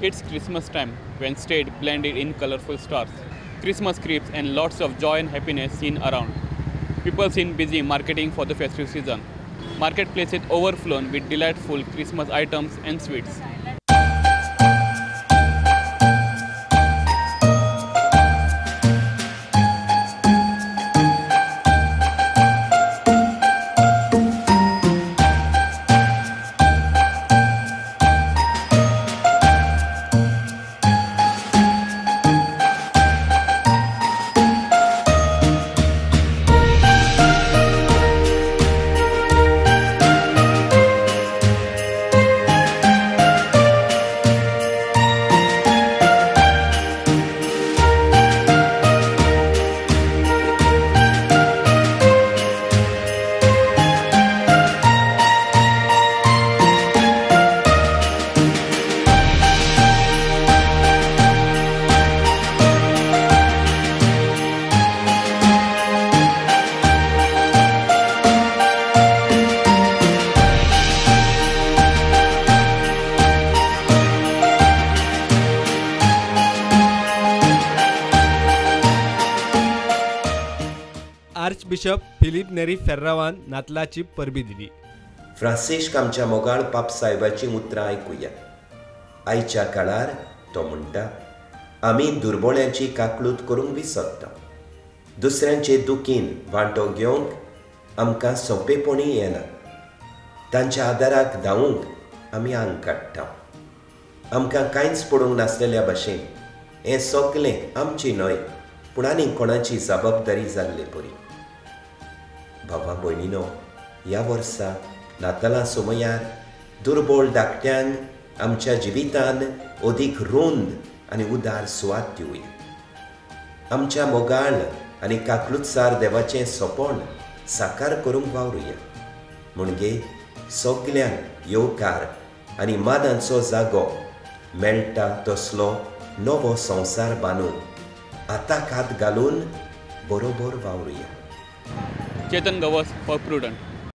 It's Christmas time when state blended in colorful stars, Christmas cribs and lots of joy and happiness seen around. People seen busy marketing for the festive season. Marketplace is overflown with delightful Christmas items and sweets. Archbishop Philip Neri फेर्रावान नातलाची परबी दिली. फ्रांसिस्क आमच्या मोगाळ पापसाहेबाची उतरां आयकुया. आयच्या काळार तो म्हणटा, आमी दुर्बोळ्यांची काकळूत करूंक विसरता. दुसऱ्यांचे दुखीन वांटो घेवंक आमकां सोंपेपणी येना. तांच्या आदाराक धांवूंक आमी आंग काडटा. आमकां कांयच पडूंक नासलेल्या भाशेन हें सगलें आमची न्हय पूण आनी कोणाची जबाबदारी जाल्ले परी. भावा भयणीनो, ह्या वर्सा नातालां समयार दुर्बळ धाकट्यांक आमच्या जिवितान अदीक रुंद आनी उदार सुवात दिवया. आमच्या मोगाळ आनी काकलुतसार देवाचें सपन साकार करूंक वावरुया. म्हणजे सगल्यांक येवकार आनी मानांचो जागो मेळटा तसलो नवो संवसार बांदून हाताक हात घालून बरोबर वावरुया. Chetan Gawas for Prudent.